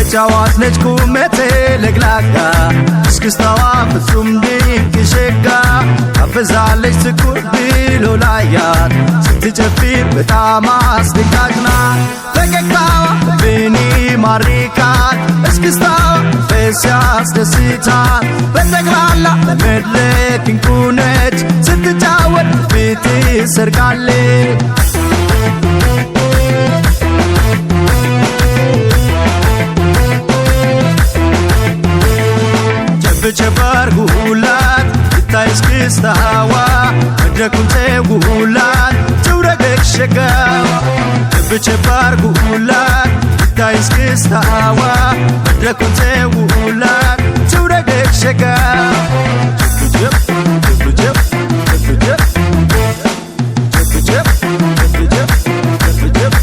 ተጫዋች ነች ቁመቴ ለግላጋ እስክስታዋ ፍጹም ድንቅ ሸጋ ታፈዛለች ትኩር ብሎ ላያት ስትጨፍር በጣም አስደንጋጭ ናት። ፈገግታዋ ልብን ይማርካል፣ እስክስታዋ መንፈስ ያስደስታል። በጠቅላላ ለመድረክ እንቁ ነች፣ ስትጫወት ፊት ትሰርቃለች። ቸብ አርጉላት ይታይ እስክስታዋ፣ መድረኩን ተውላት ትውረገግ ሸጋዋ። ቸብ አርጉላት ይታይ እስክስታዋ፣ መድረኩን ተውላት ትውረገግ ሸጋዋ። ቸብ ቸብ ቸብ ቸብ ቸብ ቸብ ቸብ።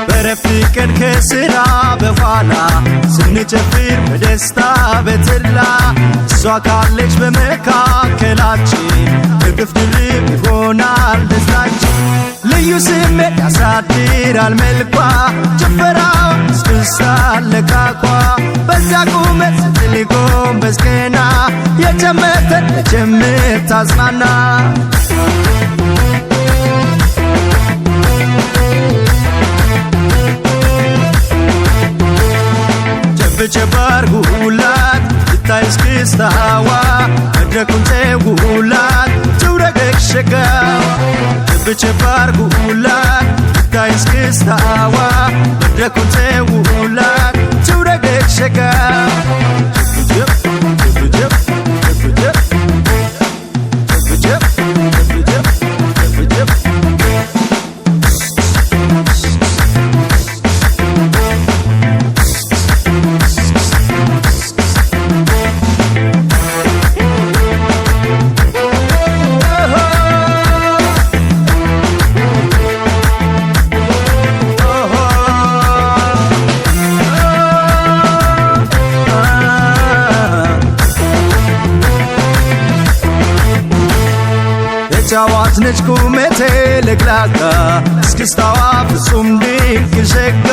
በረፍት ቀን ከስራ በኋላ ስንጨፍር በደስታ በተድላ እሷ ካለች በመካከላችን እጥፍ ድርብ ይሆናል ደስታችን። ልዩ ስሜት ያሳድራል መልኳ፣ ጭፈራዋ፣ እስክስታ አለቃቋ። በዚያ ቁመት ስትል ጎንበስ ቀና የጨመተን የምታጽናና። ቸብ አርጉላት ይታይ እስክስታዋ፣ መድረኩን ተውላት ትውረገግ ሸጋዋ። ቸብ አርጉላት ይታይ እስክስታዋ፣ መድረኩን ተውላት ትውረገግ ሸጋዋ። ቸብ ቸብ ቸብ ቸብ ቸብ ቸብ ቸብ። ተጫዋች ነች ቁመቴ ለግላጋ እስክስታዋ ፍጹም ድንቅ ሸጋ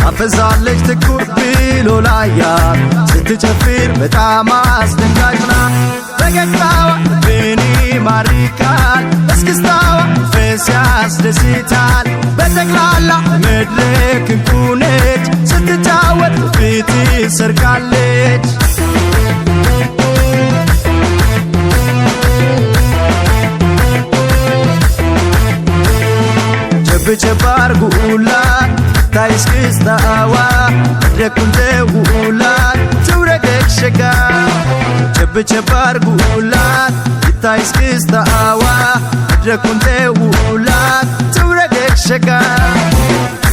ታፈዛለች ትኩር ብሎ ላያት ስትጨፍር በጣም አስደንጋጭ ናት። ፈገግታዋ ልብን ይማርካል፣ እስክስታዋ መንፈስ ያስደስታል። በጠቅላላ መድረክ እንቁ ነች፣ ስትጫወት ፊት ትሰርቃለች። ቸብ አርጉላት ይታይ እስክስታዋ፣ መድረኩን ተውላት ትውረገግ ሸጋዋ። ቸብ አርጉላት ይታይ እስክስታዋ፣ መድረኩን ተውላት ትውረገግ ሸጋዋ።